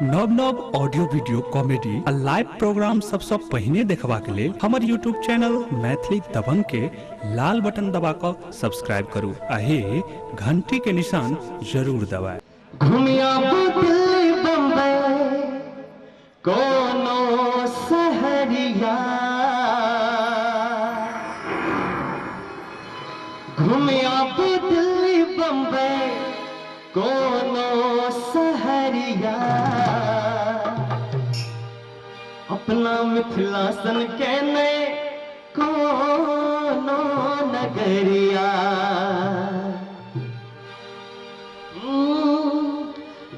नव नव audio video comedy आ लाइव प्रोग्राम सबसँ पहिने देखबाक लेल हमर यूट्यूब चैनल मैथिली दबंग के लाल बटन दबा कऽ सब्सक्राइब करू आ हे घंटी के निशान जरूर दबाएब। घुमिया दिल्ली बम्बई कोनो सहरिया, घुमिया दिल्ली बम्बई कोनो सहरिया, अपना मिथिला सन के नै कोनो नगरिया।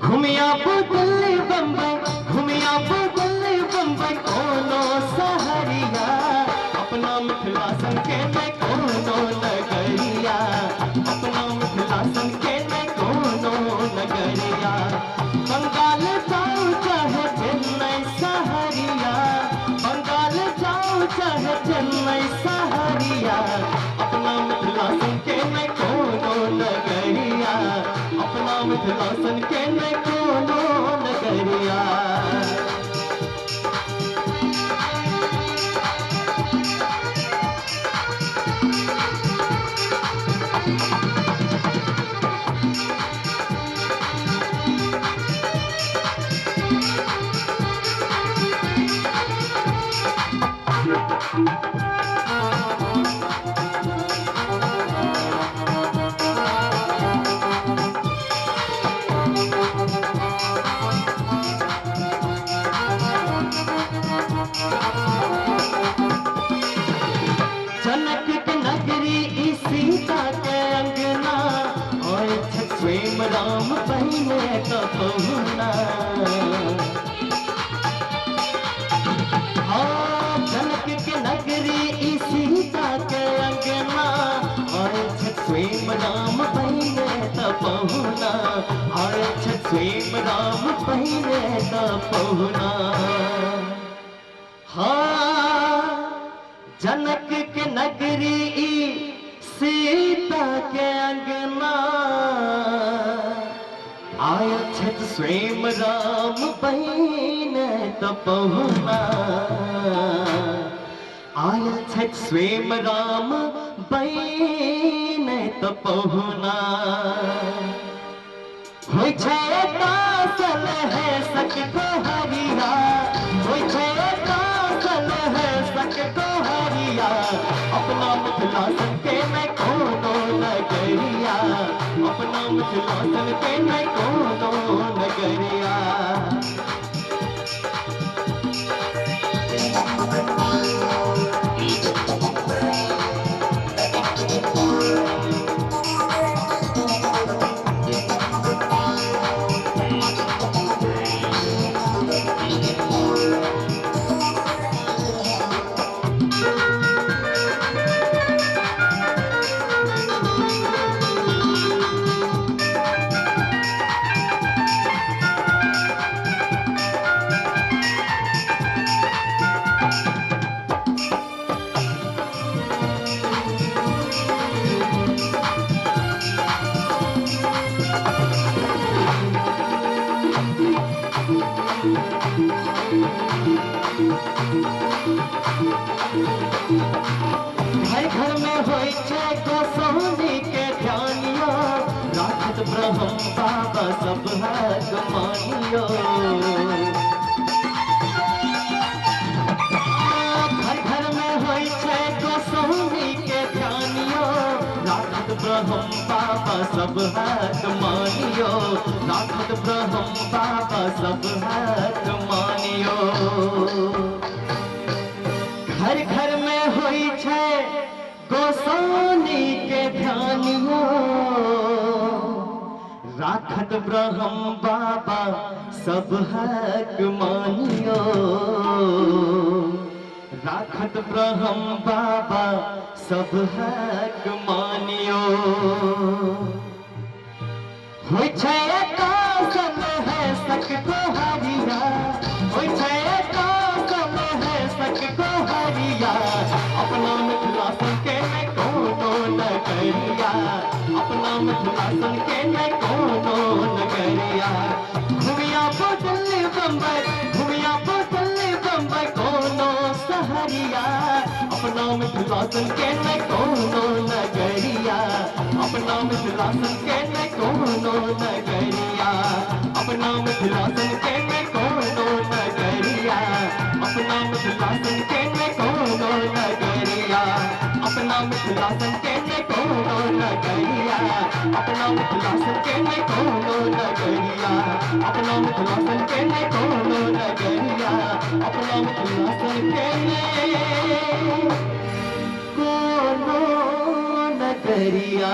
घुमिया दिल्ली बम्बई, घुमिया दिल्ली बम्बई कोनो सहरिया, अपना मिथिला सन के नै कोनो नगरिया, अपना मिथिला सन के नै कोनो नगरिया। बंगाल जाओ चाहे चेन्नई सहरिया, बंगाल जाओ चाहे चेन्नई सहरिया, अपना मिथिला सन के नै कोनो नगरिया, अपना मिथिला सन के नै कोनो नगरिया। जनक के नगरी ई सीता के अंगना, और स्वयं राम पहिने तो पहुना। हाँ, जनक के नगरी ई सीता के अंगना, और स्वयं राम पहिने तो पहुना, और स्वयं राम पहिने तो पहुना। हाँ, जनक के नगरी ई सीता के अंगना, आयल छथि स्वयं राम पहिने त पहुना, आयल छथि स्वयं राम पहिने त पहुना। होइ छै तासल है सक को हरिया, होइ छै तासल है सक को हरिया, अपना मिथिला सन के नै कोनो नगरिया, अपना मिथिला सन के नै कोनो नगरिया। घर घर में होइ छै गोसाउनि के ध्यानियो, राखत ब्रह्म बाबा सब हक मानियो। घर घर में होइ छै गोसाउनि के ध्यानियो, राखत ब्रह्म बाबा सब हक मानियो, राखत ब्रह्म बाबा सब हक मानियो। घर घर में होइ छै गोसाउनि के ध्यानियो, राखत ब्रह्म बाबा सब हक मानियो, राखत ब्रह्म बाबा सब हक मानियो। होइ छै कासल है सक को हरिया, होइ छै कासल है सक को हरिया, अपना मिथिला सन के नै कोनो नगरिया, अपना मिथिला सन के नै कोनो नगरिया। घुमिया दिल्ली बम्बई, घुमिया दिल्ली बम्बई कोनो सहरिया, अपना मिथिला सन के न कोनो नगरिया, अपना मिथिला सन के न कोनो नगरिया, अपना मिथिला सन के न कोनो नगरिया, अपना मिथिला सन के न कोनो नगरिया, अपना मिथिला सन के न कोनो नगरिया, अपना मिथिला सन के न कोनो नगरिया, अपना मिथिला सन के न कोनो नगरिया, अपना मिथिला सन के न कोनो नगरिया।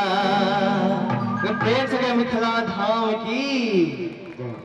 प्रेम से मिथिला धाम की।